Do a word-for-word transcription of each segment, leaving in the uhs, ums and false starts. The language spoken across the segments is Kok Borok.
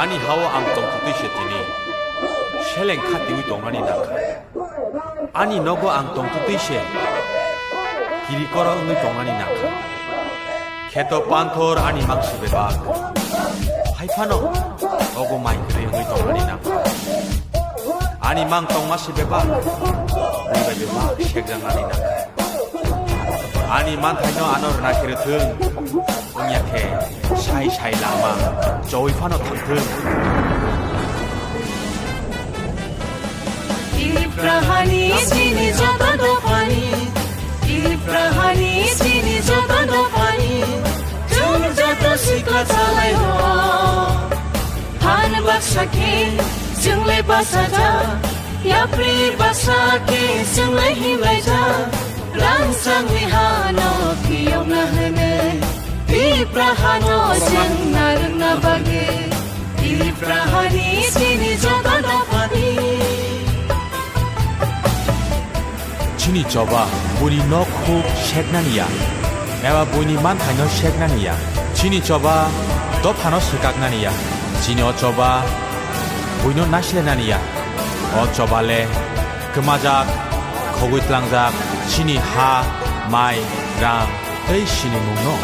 Ani hao ang tongthutwi se tini seleng khatiwi tongnani nangkha. Ani nogo ang tongthutwi se kirikorok wngwi tongnani nangkha. Kheto panthor ani mangsi bebak, hai phano ogo mai kwrwi wngwi tongnani nangkha. Ani mang tongma si bebak, bui bai bebak sekjaknani nangkha. Ani manthaino ano rwna khe rwthwng, wngya khe sai sai lama choi phano thangthwng. Tiprahani chini joto dophani, Tiprahani chini joto dophani, chwng joto sikla chalai o. Phan baksa khe chwng le basa ja, yapri baksa khe chwng le himlai ja. Rangchakni hano phiyokna hwnwi, Tipra hano chwng narwkna bagwi, Tipra hani chini joto dophani. Chini choba buini nok huk seknani ya, eba buini manthaino seknani ya. Chini choba dophano swkaknani ya, chini o choba buino naislenani ya. O choba le kwmajak, khogwi tlangjak, chini ha, mai, rang tei sinimungno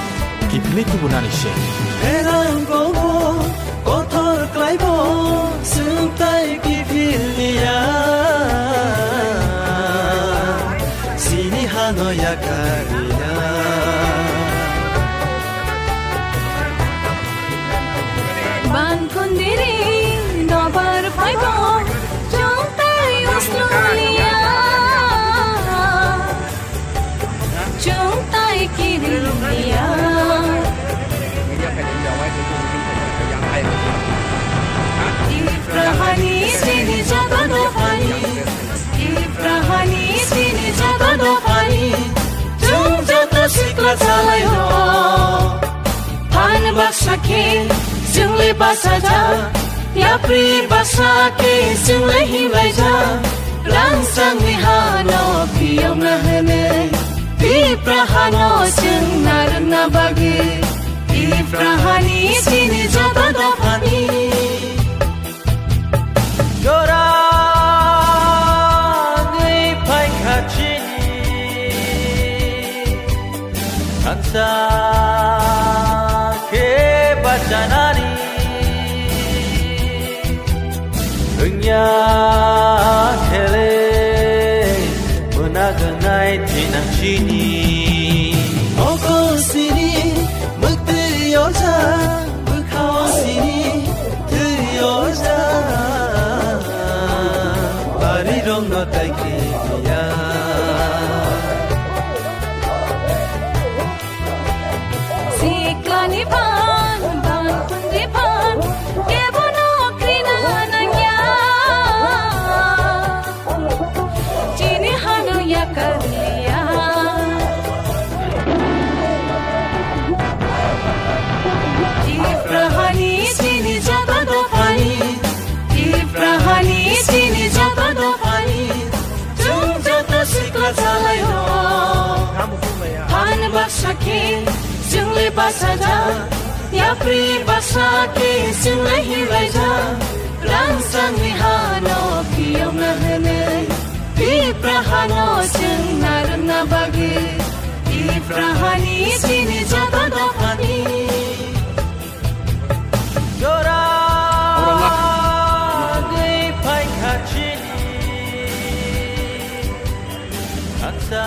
kiphilwi tubunani se. Erang kobo kothor klaibo, chwng tai kiphilya, sini hano yakarya. Ban kundiri nobar phaibo, chwng tai uslulia, chwng tai kirilia. Tiprahani chini joto dophani, Tiprahani chini joto dophani, chwng joto sikla chalai o. Phan baksa khe chwng le basa ja, yapri baksa khe chwng le himlai ja. Rangchakni hano phiyokna hwnwi, Tipra hano chwng narwkna bagwi, Tipra hani chini joto dophani. Jora wngwi phaikha chini thansa khe bachanani. Wngya khele mwnagwnai thinang chini. Mokol sini mwktwi oja, bwkhao sini thwi oja. Bari rongno tai kiriya. Siklani phan, ban kundri phan, kebono krina nangya. Chini hano yakarliya. Tiprahani chini joto dophani, Tiprahani chini joto dophani, chwng joto sikla chalai o. Phan baksa khe chwng le basa ja, yapri baksa khe chwng le himlai ja. Rangchakni hano phiyokna hwnwi, Tipra hano chwng narwkna bagwi, Tipra hani chini joto dophani. Jora wngwi phaikha chini thansa.